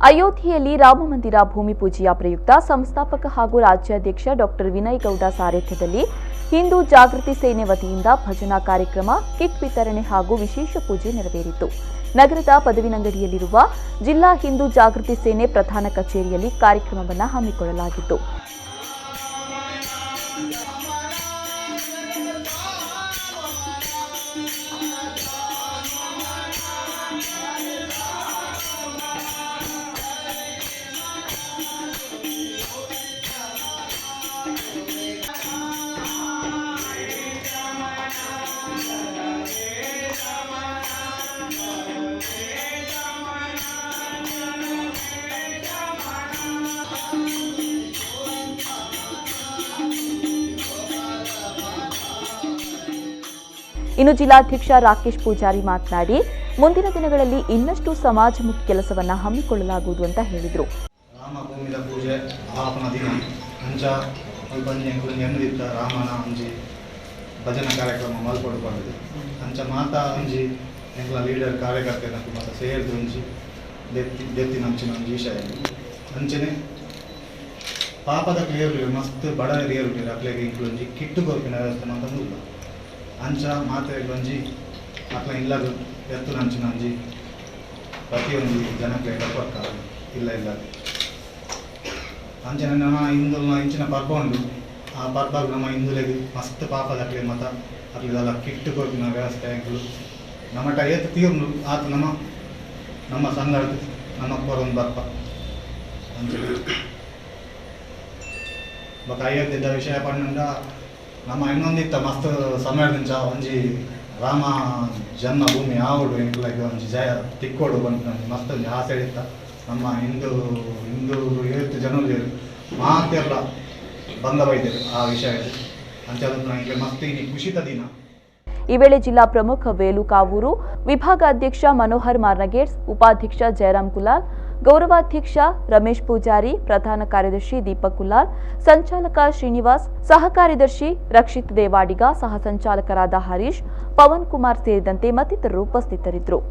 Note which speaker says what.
Speaker 1: ಅಯೋಧ್ಯೆಯಲ್ಲಿ ರಾಮಮಂದಿರ ಭೂಮಿ ಪೂಜೆಯ ಪ್ರಯುಕ್ತ ಸಂಸ್ಥಾಪಕ ಹಾಗೂ ರಾಜ್ಯಾಧ್ಯಕ್ಷ ಡಾಕ್ಟರ್ ವಿನಯ್ ಗೌಡ ಸಾರಥ್ಯದಲ್ಲಿ ಹಿಂದೂ ಜಾಗೃತಿ ಸೇನೆ ವತಿಯಿಂದ ಭಜನಾ ಕಾರ್ಯಕ್ರಮ, ಕಿಟ್ ವಿತರಣೆ ಹಾಗೂ ವಿಶೇಷ ಪೂಜೆ ನೆರವೇರಿತು. ನಗರದ ಪದವಿನಂಗಡಿಯಲ್ಲಿರುವ ಜಿಲ್ಲಾ ಹಿಂದೂ ಜಾಗೃತಿ ಸೇನೆ ಪ್ರಧಾನ ಕಚೇರಿಯಲ್ಲಿ ಕಾರ್ಯಕ್ರಮವನ್ನು ಹಮ್ಮಿಕೊಳ್ಳಲಾಗಿತ್ತು. ಇನ್ನು ಜಿಲ್ಲಾಧ್ಯಕ್ಷ ರಾಕೇಶ್ ಪೂಜಾರಿ ಮಾತನಾಡಿ, ಮುಂದಿನ ದಿನಗಳಲ್ಲಿ ಇನ್ನಷ್ಟು ಸಮಾಜಮುಖಿ ಕೆಲಸವನ್ನು ಹಮ್ಮಿಕೊಳ್ಳಲಾಗುವುದು ಅಂತ ಹೇಳಿದರು.
Speaker 2: ರಾಮ ಭೂಮಿದ ಪೂಜೆ ಆಪನ ದಿನ ಅಂಚ ಅಲ್ಪ ರಾಮನ ಅಂಜಿ ಭಜನಾ ಕಾರ್ಯಕ್ರಮ ಮಲ್ಪೊಡು ಅಂಚ ಮಾತಾ ಅಂಜಿ ಎಂಕ್ಲ ಲೀಡರ್ ಕಾರ್ಯಕರ್ತೆ ಮಾತ ಸೇರ್ದು ಒಂಜಿ ದೆತ್ತಿ ದೆತ್ತಿನ ಅಂಚಿನ ಒಂಜಿ ವಿಷಯ ಅಂಚನೆ ಪಾಪದ ಕ್ಲಿಯರ್ ಮಸ್ತ್ ಬಡ ರಿಯರ್ ಅಕ್ಲೆಗೆ ಇಂಕ್ಲು ಒಂಜಿ ಕಿಟ್ಟು ಕೊರ್ಪಿನ ವ್ಯವಸ್ಥೆ ಮಾತ ಮುಲ್ಲ ಅಂಚ ಮಾತೆಗೆ ಒಂಜಿ ಅಕ್ಲ ಇಲ್ಲದ ಎತ್ತು ನಂಚಿನ ಒಂಜಿ ಪ್ರತಿಯೊಂಜಿ ಜನಕ್ಕೆ ಕೊರ್ಕ ಇಲ್ಲ ಇಲ್ಲ ಅಂಚನೆ ನಮ್ಮ ಹಿಂದುಲ್ನ ಇಂಚಿನ ಪರ್ಬ ಉಂಡು. ಆ ಪರ್ಬಾಗ ನಮ್ಮ ಹಿಂದುಲೆಗ್ ಮಸ್ತ್ ಪಾಪದ ಅಕ್ಲೆ ಮತ ಅಕ್ಲೆದೆಲ್ಲ ಕಿಟ್ಟು ಕೊರ್ಪಿನ ವ್ಯವಸ್ಥೆ ಎಂಕುಲು ನಮ್ಮಟ ಏತ್ ತೀರ್ನು ಆತ ನಮ್ಮ ನಮ್ಮ ಸಂಘದ ನಮ್ಮ ಕೊರೊಂದು ಬರ್ಪ ಅಂಚನೆ ಬೊಕ ಅಯೋಧ್ಯೆದ ವಿಷಯ ಪಂಡ ನಮ್ಮ ಇನ್ನೊಂದಿತ್ತ ಮಸ್ತ್ ಸಮಯದಿಂಚ ಒಂಜಿ ರಾಮ ಜನ್ಮಭೂಮಿ ಆವಡು ಎಂಕ್ಲೆಗ್ ಒಂಜಿ ಜಯ ತಿಕ್ಕೋಡು ಪನ್ಪಿನ ಒಂಜಿ ಮಸ್ತ್ ಒಂಜಿ ಆಸೆ ಇತ್ತ. ನಮ್ಮ ಹಿಂದೂ ಹಿಂದೂ ಏತ್ ಜನರು ಮಾತೆರ್ಲ ಬಂದ ಬೈದೆರ್ ಆ ವಿಷಯ ಅಂಚ ಎಂಕ್ಲೆ ಮಸ್ತ್ ಇನಿ ಖುಷಿತ ದಿನ.
Speaker 1: ಈ ವೇಳೆ ಜಿಲ್ಲಾ ಪ್ರಮುಖ ವೇಲು ಕಾವೂರು, ವಿಭಾಗಾಧ್ಯಕ್ಷ ಮನೋಹರ್ ಮಾರ್ನಗೇಟ್ಸ್, ಉಪಾಧ್ಯಕ್ಷ ಜಯರಾಮ್ ಕುಲಾಲ್, ಗೌರವಾಧ್ಯಕ್ಷ ರಮೇಶ್ ಪೂಜಾರಿ, ಪ್ರಧಾನ ಕಾರ್ಯದರ್ಶಿ ದೀಪಕ್ ಕುಲಾಲ್, ಸಂಚಾಲಕ ಶ್ರೀನಿವಾಸ್, ಸಹ ಕಾರ್ಯದರ್ಶಿ ರಕ್ಷಿತ್ ದೇವಾಡಿಗ, ಸಹ ಸಂಚಾಲಕರಾದ ಹರೀಶ್, ಪವನ್ ಕುಮಾರ್ ಸೇರಿದಂತೆ ಮತ್ತಿತರರು ಉಪಸ್ಥಿತರಿದ್ದರು.